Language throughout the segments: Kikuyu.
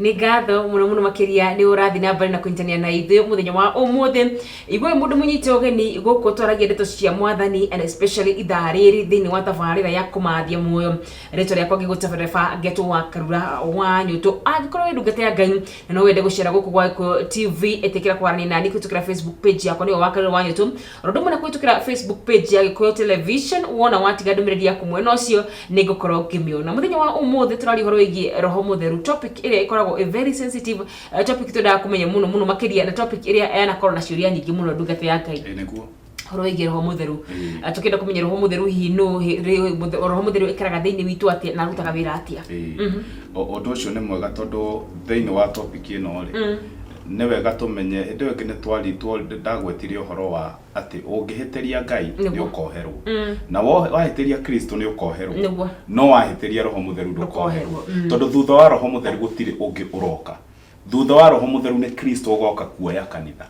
Nĩ ngatho mũno mũno makĩria nĩ ũrathiĩ na mbere na kũnyitanĩra na ithuĩ mũthenya wa ũmũthĩ. Igua wĩ mũndũ mũnyite ũgeni gũkũ twaragia ndeto cia mwathani and especially ithaa rĩrĩ thĩinĩ wa tabarĩra ya kũmathia muoyo. Rĩtwa rĩakwa ngĩgũta Bereba ngetwo wa Karura wa Nyũtũ. Angĩkorwo wĩ ndungata ya Ngai na no wende gũcera gũkũ gwa Gĩkũyũ TV, ĩtĩkĩra kwaranĩria nani kũhĩtũkĩra Facebook page yakwa nĩyo wa Karura wa Nyũtũ. O ũndũ ũmwe na kũhĩtũkĩra Facebook page ya Gĩkũyũ Television, wona watiga ndũmĩrĩri yaku mwena ũcio nĩ ngũkorwo ngĩmĩona. Mũthenya wa ũmũthĩ tũraria ũhoro wĩgiĩ Roho Mũtheru, topic ĩrĩa ĩkoragwo ĩ very sensitive, topic twendaga kũmenya mũno mũno makĩria na topic ĩrĩa yanakorwo na ciũria nyingĩ mũno ndungata ya Ngai. Ĩ nĩguo. Ũhoro wĩgiĩ Roho Mũtheru. Ĩĩ. Tũkĩenda kũmenya Roho Mũtheru hihi nũ, Roho Mũtheru ĩkaraga thĩinĩ witũ atĩa na arutaga wĩra atĩa? Ĩĩ. Ũndũ ũcio nĩ mwega tondũ thĩinĩ wa topic ĩno rĩ, nĩ wega tũmenye hĩndĩ ĩyo ĩngĩ nĩ twari ndagwetire ũhoro wa atĩ ũngĩhĩtĩria Ngai nĩ ũkoherwo. Na wahĩtĩria Kristo nĩ ũkoherwo. No wahĩtĩria Roho Mũtheru ndũkoherwo. Tondũ thutha wa Roho Mũtheru gũtirĩ ũngĩ ũroka. Thutha wa Roho Mũtheru nĩ Kristo ũgoka kuoya kanitha.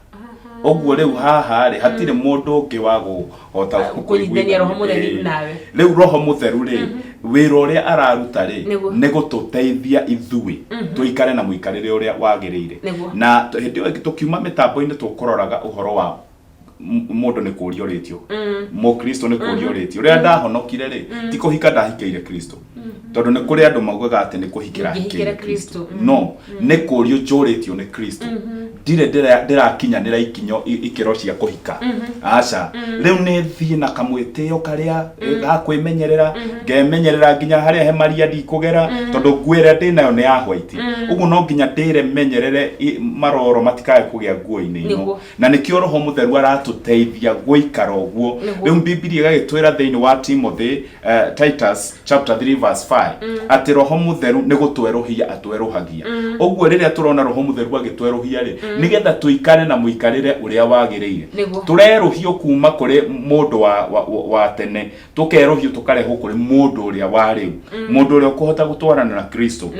Ũguo rĩu haha rĩ hatirĩ mũndũ ũngĩ wa kũhota Kũnyitithania Roho Mũtheru nawe. Rĩu Roho Mũtheru rĩ, wĩra ũrĩa araruta rĩ, nĩ gũtũteithia ithuĩ tũikare na mũikarĩre ũrĩa wagĩrĩire. Na hĩndĩ ĩyo ĩngĩ tũkiuma mĩtambo-inĩ tũkũroraga ũhoro wa mũndũ nĩ kũũria ũrĩtio. Mũkristo nĩ kũũria ũrĩtio. Rĩrĩa ndahonokire rĩ, ti kũhika ndahikĩire Kristo. Tondũ nĩ kũrĩ andũ maugaga atĩ nĩ kũhikĩra Ingĩhikĩra hikĩire Kristo. Kristo. No, nĩ kũũrio njũrĩtio nĩ Kristo. Ndirĩ ndĩrakinyanĩra ikinyo ikĩro cia kũhika. Aca. Rĩu nĩ thiĩ na kamwĩtĩo karĩa ga kwĩmenyerera, ngemenyerera nginya harĩa he maria ndikũgera, tondũ nguo ĩrĩa ndĩnayo nĩ ya white. Ũguo no nginya ndĩre menyerere maroro matikae kũgĩa nguo-inĩ ĩno. Na nĩkĩo Roho Mũtheru aratũteithia gũikara ũguo. Rĩu Bibilia ĩgagĩtwĩra thĩinĩ wa Timothy, Titus chapter 3 verse 5 atĩ Roho Mũtheru nĩ gũtwerũhia atwerũhagia. Ũguo rĩrĩa tũrona Roho Mũtheru agĩtwerũhia rĩ, nĩgetha tũikare na mũikarĩre ũrĩa wagĩrĩire. Tũrerũhio kuma kũrĩ mũndũ wa tene, tũkerũhio tũkarehwo kũrĩ mũndũ ũrĩa wa rĩu, mũndũ ũrĩa ũkũhota gũtwarana na Kristo.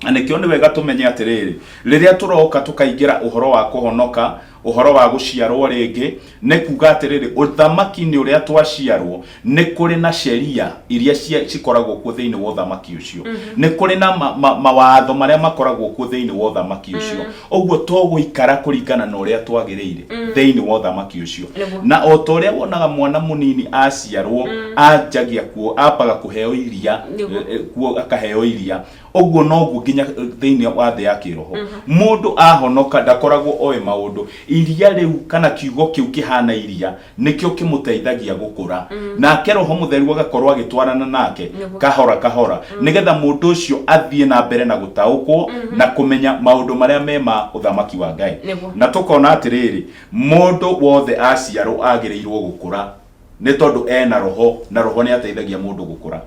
Na nĩkĩo nĩ wega tũmenye atĩrĩrĩ, rĩrĩa tũroka tũkaingĩra ũhoro wa kũhonoka, ũhoro wa gũciarwo rĩngĩ, nĩ kuga atĩrĩrĩ, ũthamaki-inĩ ũrĩa twaciarwo, nĩ kũrĩ na sheria iria cikoragwo kuo thĩinĩ wa ũthamaki ũcio. Nĩ kũrĩ na mawatho marĩa makoragwo kuo thĩinĩ wa ũthamaki ũcio. Ũguo tũgũikara kũringana na ũrĩa twagĩrĩire thĩinĩ wa ũthamaki ũcio. Na o ta ũrĩa wonaga mwana mũnini aciarwo, anjagia kuo, ambaga kũheo iria, kuo akaheo iria. Ũguo noguo nginya thĩinĩ wa thĩ ya kĩroho. Mũndũ ahonoka ndakoragwo oĩ maũndũ. Iria rĩu kana kiugo kĩu kĩhana iria nĩkĩo kĩmũteithagia gũkũra. Nake Roho Mũtheru agakorwo agĩtwarana nake kahora kahora nĩgetha mũndũ ũcio athiĩ na mbere na gũtaũkwo na kũmenya maũndũ marĩa me ma ũthamaki wa Ngai. Na tũkona atĩrĩrĩ, mũndũ wothe aciarwo agĩrĩirwo gũkũra. Nĩ tondũ ena roho, na roho nĩ ateithagia mũndũ gũkũra.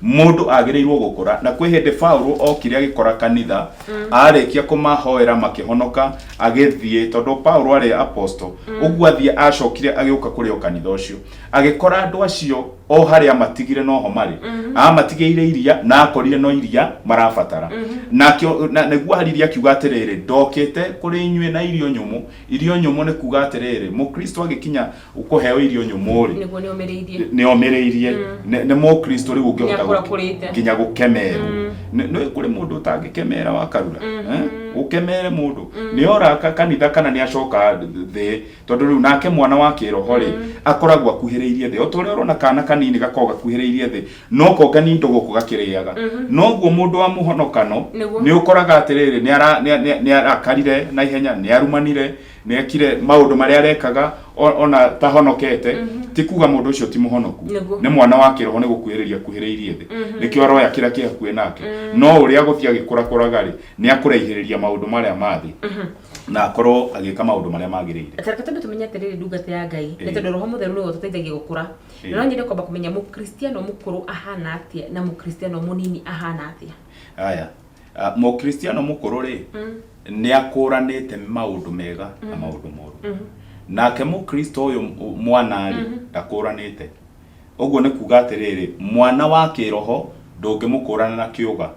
Mũndũ agĩrĩirwo gũkũra. Na kwĩ hĩndĩ Paulo okire agĩkora kanitha, arĩkia kũmahoera makĩhonoka, agĩthiĩ, tondũ Paulo arĩ apostle, ũguo athiĩ acokire agĩũka kũrĩ o kanitha ũcio. Agĩkora andũ acio o harĩa amatigire noho marĩ. Amatigĩire iria, na akorire no iria marabatara. Nakĩo, na nĩguo aririe akiuga atĩrĩrĩ, ndokĩte kũrĩ inyuĩ na irio nyũmũ. Irio nyũmũ nĩ kuga atĩrĩrĩ, Mũkristo agĩkinya kũheo irio nyũmũ rĩ, Nĩguo nĩ omĩrĩirie. Nĩ omĩrĩirie. Nĩ mũkristo rĩu ũngĩhota Nĩ akũra kũrĩte. Nginya gũkemerwo. Nĩ kũrĩ mũndũ ũtangĩkemera wa Karura? Eh? Ũkemere mũndũ nĩ ora kanitha kana nĩ acoka thĩ, tondũ rĩu nake mwana wa kĩroho rĩ akoragwo akuhĩrĩirie thĩ, o ta ũrĩa ũrona kana kanini gakoragwo gakuhĩrĩirie thĩ, no kongani ndũgũ gakĩrĩaga. Noguo mũndũ wa mũhonokano nĩ ũkoraga atĩrĩrĩ, nĩ arakarire na ihenya, nĩ arumanire, nĩekire maũndũ marĩa arekaga ona tahonokete. Ti kuga mũndũ ũcio ti mũhonoku. Nĩ mwana wa kĩroho, nĩ gũkuhĩrĩria akuhĩrĩirie thĩ, nĩkĩo aroya kĩrĩa kĩ hakuhĩ nake. No ũrĩa agũthiĩ agĩkũrakũraga rĩ, nĩ akũraihĩrĩria maũndũ marĩa ma thĩ na akorwo agĩka maũndũ marĩa magĩrĩire. Ta reke twambe tũmenye atĩrĩrĩ, ndungata ya Ngai, nĩ tondũ Roho Mũtheru nĩwe ũtũteithagia gũkũra. Na no nyende kwamba kũmenya mũkristiano mũkũrũ ahana atĩa na mũkristiano mũnini ahana atĩa? Aya. Mũkristiano mũkũrũ rĩ, nĩ akũranĩte maũndũ mega na maũndũ moru. Nake mũkristo ũyũ mwana rĩ, ndakũranĩte. Ũguo nĩ kuga atĩrĩrĩ, mwana wa kĩroho ndũngĩmũkũrana na kĩũga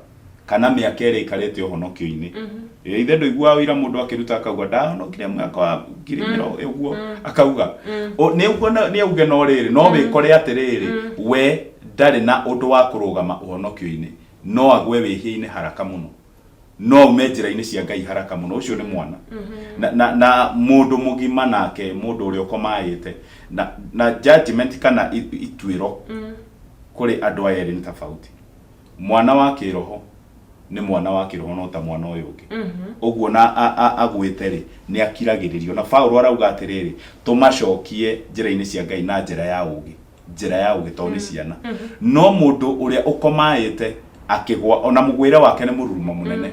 kana mĩaka ĩrĩa ĩikarĩte ũhonokio-inĩ. Ĩ, ithe ndũiguaga ũira mũndũ akĩruta akauga ndahonokire mwaka wa ngiri mĩrongo ũguo akauga. Nĩ ũguo nĩ auge, no rĩrĩ, no wĩkore atĩrĩrĩ, we ndarĩ na ũndũ wa kũrũgama ũhonokio-inĩ, no agwe wĩhia-inĩ haraka mũno. No aume njĩra-inĩ cia Ngai haraka mũno. Ũcio nĩ mwana. Na mũndũ mũgima nake, mũndũ ũrĩa ũkomaĩte na judgment kana ituĩro kũrĩ andũ aya erĩ nĩ tofauti. Mwana wa kĩroho nĩ mwana wa kĩroho no ta mwana ũyũ ũngĩ. Ũguo na agwĩte rĩ, nĩ akiragĩrĩrio. Na Paulo arauga atĩrĩrĩ, tũmacokie njĩra-inĩ cia Ngai na njĩra ya ũũgĩ. Njĩra ya ũũgĩ tondũ nĩ ciana. No mũndũ ũrĩa ũkomaĩte akĩgwa, ona mũgwĩre wake nĩ mũrurumo mũnene.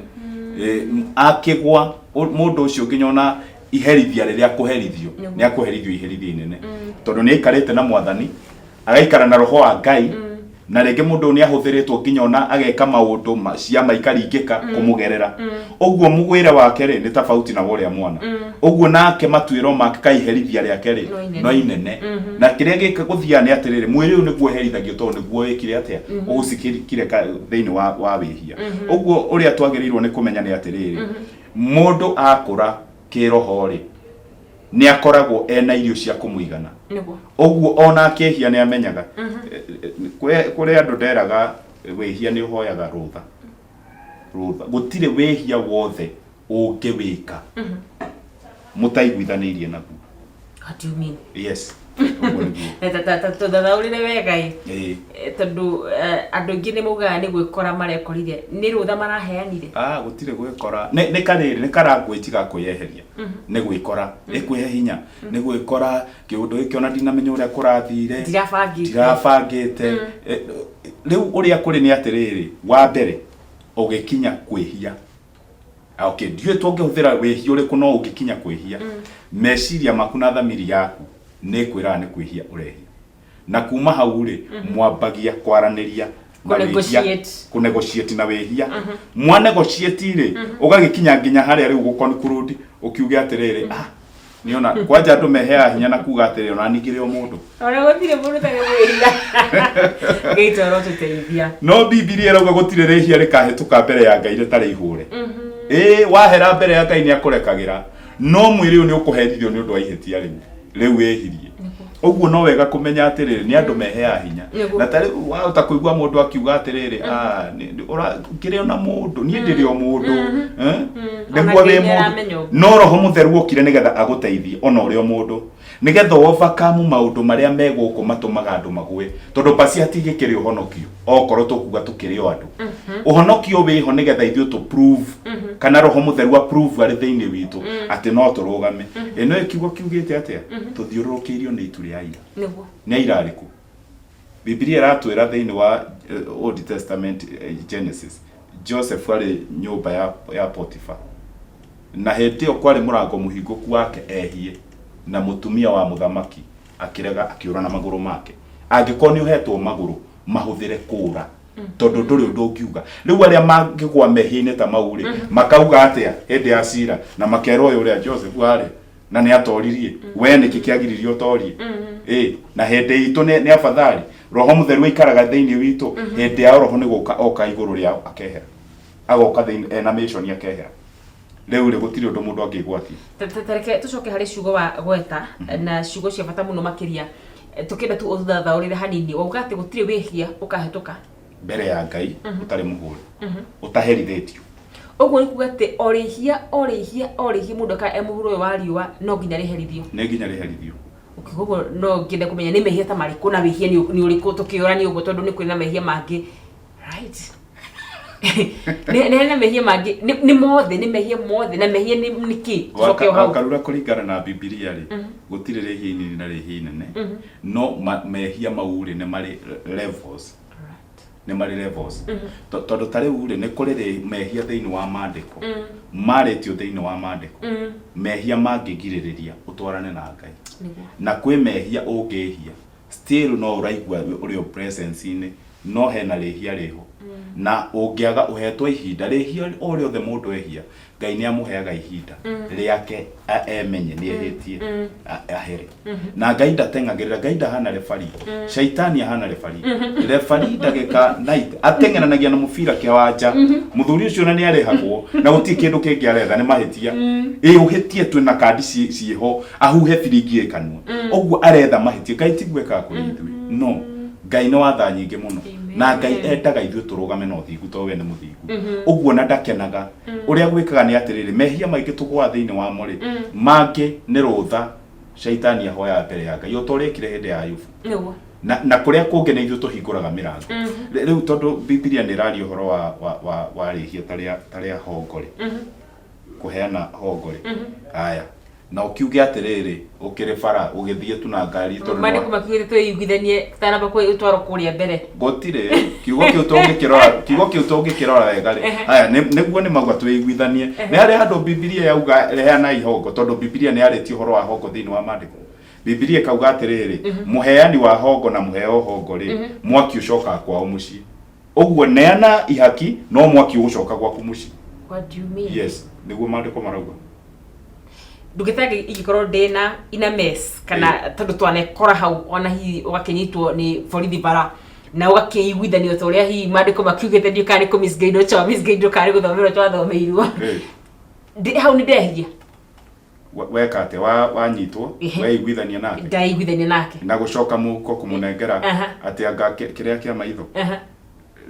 Akĩgwa, mũndũ ũcio nginya ona iherithia rĩrĩa akũherithio, nĩ akũherithio iherithia inene. Tondũ nĩ aikarĩte na Mwathani, agaikara na roho wa Ngai, na rĩngĩ mũndũ ũyũ nĩ ahũthĩrĩtwo nginya ona ageka maũndũ ciama ikaringĩka kũmũgerera. Ũguo mũgwĩre wake rĩ, nĩ tofauti na wa ũrĩa mwana. Ũguo nake matuĩro make ka iherithia rĩake rĩ, No inene. no inene. Na kĩrĩa gĩka gũthiaga nĩ atĩrĩrĩ, mwĩrĩ ũyũ nĩguo ũherithagio tondũ nĩguo wĩkire atĩa? Ũcikire thĩinĩ wa wĩhia. Ũguo ũrĩa twagĩrĩirwo nĩ kũmenya nĩ atĩrĩrĩ, mũndũ akũra kĩroho rĩ, nĩ akoragwo ena irio cia kũmũigana. Ũguo ona akĩhia nĩ amenyaga. Kũrĩ andũ nderaga wĩhia nĩ ũhoyaga rũtha. Rũtha. Gũtirĩ wĩhia wothe ũngĩwĩka mũtaiguithanĩirie naguo. What do you mean? Yes. Ũguo nĩguo. Tũthathaũrĩre wega ĩ. Ĩĩ. Tondũ andũ aingĩ nĩ maugaga nĩ gwĩkora marekorire. Nĩ rũtha maraheanire? Ah, gũtirĩ gwĩkora. Nĩ karĩrĩ, nĩ karangwĩnji ga kwĩyeheria. Nĩ gwĩkora. Ĩkwĩhe hinya. Nĩ gwĩkora kĩũndũ gĩkĩ ona ndinamenya ũrĩa kũrathire. Ndirabangĩte. Ndirabangĩte. Rĩu ũrĩa kũrĩ nĩ atĩrĩrĩ, wa mbere ũgĩkinya kwĩhia. Okay, ndiũĩ tũngĩhũthĩra wĩhia ũrĩkũ no ũngĩkinya kwĩhia. Meciria maku na thamiri yaku nĩ ĩkwĩraga nĩ kwĩhia ũrehia. Na kuma hau rĩ, mwambagia kwaranĩria na wĩhia, Kũnegotiate. kũnegotiate na wĩhia. Mwa negotiate rĩ, ũgagĩkinya nginya harĩa rĩu gũ conclude ũkiuge atĩrĩrĩ, ah, nĩona kwanja andũ meheaga hinya na kuga atĩrĩrĩ, ona niĩ ngĩrĩ o mũndũ. Ona gũtirĩ mũndũ ũtarĩ mwĩhia. Ngai toro tũteithia. No Bibilia ĩrauga gũtirĩ rĩhia rĩkahĩtũka mbere ya Ngai rĩtarĩ ihũre. Ĩĩ, wahera mbere ya Ngai nĩ akũrekagĩra, no mwĩrĩ ũyũ nĩ ũkũherithio nĩ ũndũ wa ihĩtia rĩu rĩu wĩhirie. Ũguo no wega kũmenya atĩrĩrĩ, nĩ andũ meheaga hinya. Na ta rĩu wahota kũigua mũndũ akiuga atĩrĩrĩ, ah, ngĩrĩ ona mũndũ, niĩ ndĩrĩ o mũndũ. Ona Nĩguo Ngai wĩ nĩ mũndũ. aramenya ũguo. No roho mũtheru okire nĩgetha agũteithie ona ũrĩ o mũndũ. Nĩgetha overcome maũndũ marĩa me gũkũ matũmaga andũ magũe. Tondũ basi hatigĩkĩrĩ ũhonokio, okorwo tũkuga tũkĩrĩ o andũ. Ũhonokio wĩho nĩgetha ithuĩ tũ prove, kana roho mũtheru a prove arĩ thĩinĩ witũ, atĩ no tũrũgame. Ĩno kiugo kiugĩte atĩa? Tũthiũrũrũkĩirio nĩ itu rĩa aira. Nĩ aira arĩkũ? Bibilia ĩratwĩra thĩinĩ wa Old Testament, Genesis, Joseph arĩ nyũmba ya Potiphar. Na hĩndĩ ĩyo kwarĩ mũrango mũhingũku wake ehie, na mũtumia wa mũthamaki akĩrega akĩũra na magũrũ make. Angĩkorwo nĩ ũhetwo magũrũ, mahũthĩre kũũra, tondũ ndũrĩ ũndũ ũngiuga. Rĩu arĩa mangĩgwa mehia-inĩ ta mau rĩ, makauga atĩa hĩndĩ ya cira na makerwo ũyũ ũrĩa Joseph arĩ na nĩ atoririe, we nĩkĩ kĩagiririe ũtorie? Ĩ, na hĩndĩ itũ nĩ afadhali roho mũtheru aikaraga thĩinĩ witũ. Hĩndĩ yao roho nĩ gũka oka igũrũ rĩao akehera, agoka thĩinĩ ena mission akehera. Rĩu rĩ, gũtirĩ ũndũ mũndũ angĩgwatia. Tareke tũcoke harĩ ciugo wa gweta na ciugo cia bata mũno makĩria. Tũkĩenda tu ũthathaũrĩre hanini, wauga atĩ gũtirĩ wĩhia ũkahĩtũka mbere ya Ngai ũtarĩ mũhũre, ũtaherithĩtio. Ũguo nĩ kuga atĩ o rĩhia o rĩhia o rĩhia mũndũ ekaga e mũhuro ũyũ wa riũa no nginya rĩherithio. Nĩ nginya rĩherithio. Ũguo no ngĩende kũmenya nĩ mehia ta marĩkũ na wĩhia nĩ ũrĩkũ tũkĩũrania ũguo, tondũ nĩ kũrĩ na mehia mangĩ, right? Nĩ harĩ na mehia mangĩ, nĩ mothe, nĩ mehia mothe, na mehia nĩ kĩ? Tũcoke o hau. Wakarura kũringana na Bibilia rĩ, gũtirĩ rĩhia inini na rĩhia inene, no mehia mau rĩ, nĩ marĩ levels. Nĩ marĩ levels. Tondũ ta rĩu rĩ, nĩ kũrĩ rĩ mehia thĩinĩ wa maandĩko marĩtio thĩinĩ wa maandĩko, mehia mangĩgirĩrĩria ũtwarane na Ngai, na kwĩ mehia ũngĩhia still no ũraigua ũrĩ o presence-inĩ, no hena rĩhia rĩho na ũngĩaga ũhetwo ihinda. Rĩhia o rĩothe mũndũ ehia, Ngai nĩ amũheaga ihinda rĩake emenye nĩ ehĩtie, ahere. Na Ngai ndateng'agĩrĩra, Ngai ndahana refari. Shaitani ahana refari. Refari ndagĩka night ateng'eranagia na mũbira kĩwanja. Mũthuri ũcio na nĩ arĩhagwo na gũtirĩ kĩndũ kĩngĩ aretha nĩ mahĩtia. Ĩ ũhĩtie twĩna kandi ciĩho, ahuhe biringi ĩ kanua. Ũguo aretha mahĩtia. Ngai tiguo ekaga kũrĩ ithuĩ. No. Ngai nĩ wa tha nyingĩ mũno. Amen. Na Ngai endaga ithuĩ tũrũgame na ũthingu tondũ we nĩ mũthingu. Ũguo na ndakenaga. Ũrĩa gwĩkaga nĩ atĩrĩrĩ, mehia maingĩ tũgũaga thĩinĩ wamo rĩ, mangĩ nĩ rũtha shaitani ahoyaga mbere ya Ngai o ta ũrĩa ekire hĩndĩ ya Ayubu. Nĩguo. Na kũrĩa kũngĩ nĩ ithuĩ tũhingũraga mĩrango. Rĩu tondũ Bibilia nĩ ĩraria ũhoro wa rĩhia ta rĩa hongo rĩ, kũheana hongo rĩ, haya, na ũkiuge atĩrĩrĩ, ũkĩrĩ bara ũgĩthiĩ tu na ngari tondũ nĩ Maandĩko makiugĩte twĩiguithanie tũtanamba gũtwarwo kũrĩa mbere. Gũtirĩ kiugo kĩu tũngĩkĩrora, kiugo kĩu tũngĩkĩrora wega rĩ, haya, nĩguo nĩ mauga twĩiguithanie. Nĩ harĩ handũ Bibilia yauga heanai hongo, tondũ Bibilia nĩ yarĩtie ũhoro wa hongo thĩinĩ wa maandĩko. Bibilia ĩkauga atĩrĩrĩ, mũheani wa hongo na mũheo hongo rĩ, mwaki ũcokaga kwao mũciĩ. Ũguo neana ihaki no mwaki ũgũcoka gwaku mũciĩ. What do you mean? Yes, nĩguo maandĩko marauga. Ndungata ingĩkorwo ndĩna ina mess kana tondũ twanekora hau ona hihi ũgakĩnyitwo nĩ borithi bara na ũgakĩiguithanio ta ũrĩa hihi maandĩko makiugĩte, ndiũ kana nĩ kũ misguide twa misguide kana nĩ gũthomerwo twathomeirwo. Hau nĩ ndehia? Weka atĩa wanyitwo? Weiguithania nake? Ndaiguithania nake. Na gũcoka mũhuko kũmũnengera atĩ anga kĩrĩa kĩa maitho.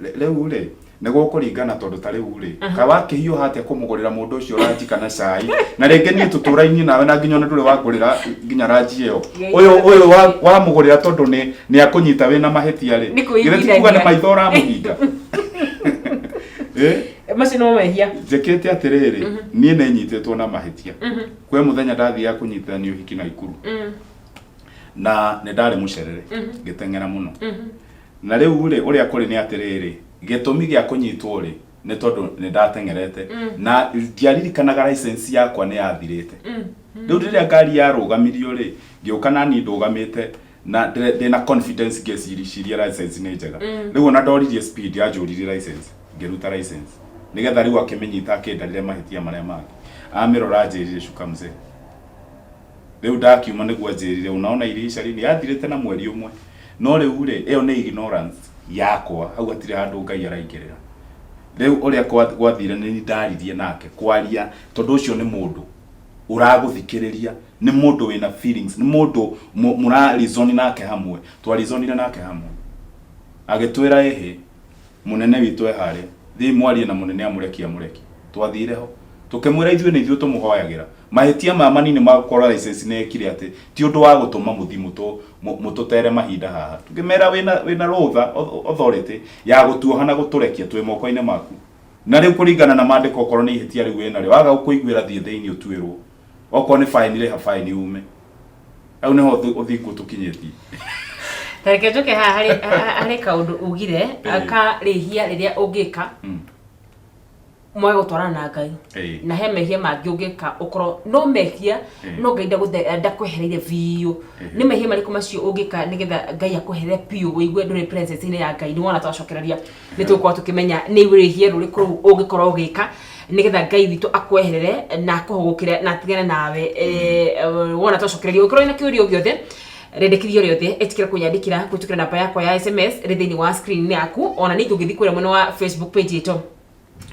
Rĩu rĩ, nĩ gũkũringana tondũ ta rĩu rĩ, ka wakĩhiũha atĩa kũmũgũrĩra mũndũ ũcio ranji kana cai, na rĩngĩ niĩ tũtũrainie nawe na nginya ona ndũrĩ wangũrĩra nginya ranji ĩyo. Ũyũ wamũgũrĩra tondũ nĩ akũnyita wĩna mahĩtia rĩ, Nĩ githĩ ti kuga nĩ kũiguithania. maitho ũramũhinga? Eh? Macio no mehia. Njĩkĩte atĩrĩrĩ, niĩ nĩ nyitĩtwo na mahĩtia. Kwĩ mũthenya ndathiaga kũnyitithanio ũhiki Naikuru na nĩ ndarĩ mũcerere, ngĩteng'era mũno. Na rĩu rĩ, ũrĩa kũrĩ nĩ atĩrĩrĩ, gĩtũmi gĩa kũnyitwo rĩ, nĩ tondũ nĩ ndateng'erete na ndiaririkanaga license yakwa nĩ yathirĩte. Rĩu rĩrĩa ngari yarũgamirio rĩ, ngĩũka na niĩ ndũgamĩte na ndĩna confidence, ngĩciriciria license nĩ njega. Rĩu ona ndoririe speed, anjũririe license, ngĩruta license nĩgetha rĩu akĩmĩnyita akĩndarĩre mahĩtia marĩa mangĩ. Amĩrora anjĩrire, "Shuka mzee." Rĩu ndakiuma nĩguo anjĩrire, "Unaona iliisha lini?" Yathirĩte na mweri ũmwe. No rĩu rĩ, ĩyo nĩ ignorance yakwa, hau hatirĩ handũ Ngai araingĩrĩra. Rĩu ũrĩa gwathire nĩ ndaririe nake, kwaria, tondũ ũcio nĩ mũndũ ũragũthikĩrĩria, nĩ mũndũ wĩna feelings, nĩ mũndũ mũra reason nake hamwe. Twarizonire nake hamwe, agĩtwĩra, "Ĩhĩ, mũnene witũ e harĩa, thiĩi mwarie na mũnene amũrekie." Amũrekie. Twathire ho, tũkĩmwĩra ithuĩ nĩ ithuĩ tũmũhoyagĩra mahĩtia maya manini ma gũkorwo license nĩ ĩkire, atĩ ti ũndũ wa gũtũma mũthiĩ mũtũtere mahinda haha. Tũkĩmera wĩna rũtha, authority ya gũtuoha na gũtũrekia, twĩ moko-inĩ maku. Na rĩu kũringana na maandĩko, okorwo nĩ ihĩtia rĩu wĩnarĩo, waga gũkũiguĩra, thiĩ thĩinĩ ũtuĩrwo. Okorwo nĩ fine, rĩha fine ume hau. Nĩho ũthingu tũkinyĩtie. Ta reke njoke haha harĩ kaũndũ ugire ka rĩhia rĩrĩa ũngĩka mwage gũtwarana na Ngai. Na he mehia mangĩ ũngĩka ũkorwo no mehia no Ngai ndakwehereire biũ. Nĩ mehia marĩkũ macio ũngĩka nĩgetha Ngai akweherere biũ, wĩigue ndũrĩ presence-inĩ ya Ngai? Nĩ wona twacokereria nĩ tũgũkorwo tũkĩmenya nĩ rĩhia rũrĩkũ rũu ũngĩkorwo ũgĩka nĩgetha Ngai witũ akweherere na akũhũgũkĩre na atigane nawe. Wona twacokereria, ũngĩkorwo wĩna kĩũria o gĩothe, rĩendekithio rĩothe, ĩtĩkĩra kũnyandĩkĩra kũhĩtũkĩra namba yakwa ya SMS ĩrĩ thĩinĩ wa screen yaku. Ona ningĩ ũngĩthiĩ kũrĩa mwena wa Facebook page itũ,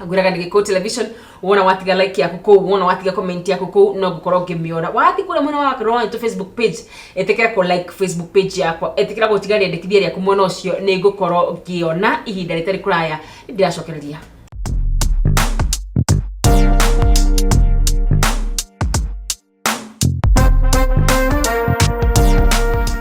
ngwĩraga nĩ Gĩkũyũ Television, wona watiga like yaku kũu, wona watiga comment yaku kũu, no ngũkorwo ngĩmĩona. Wathiĩ kũrĩa mwena wa witũ Facebook page, ĩtĩkĩra kũ like Facebook page yakwa, ĩtĩkĩra gũtiga rĩendekithia rĩaku mwena ũcio, nĩ ngũkorwo ngĩona ihinda rĩtarĩ kũraya. Nĩ ndĩracokereria.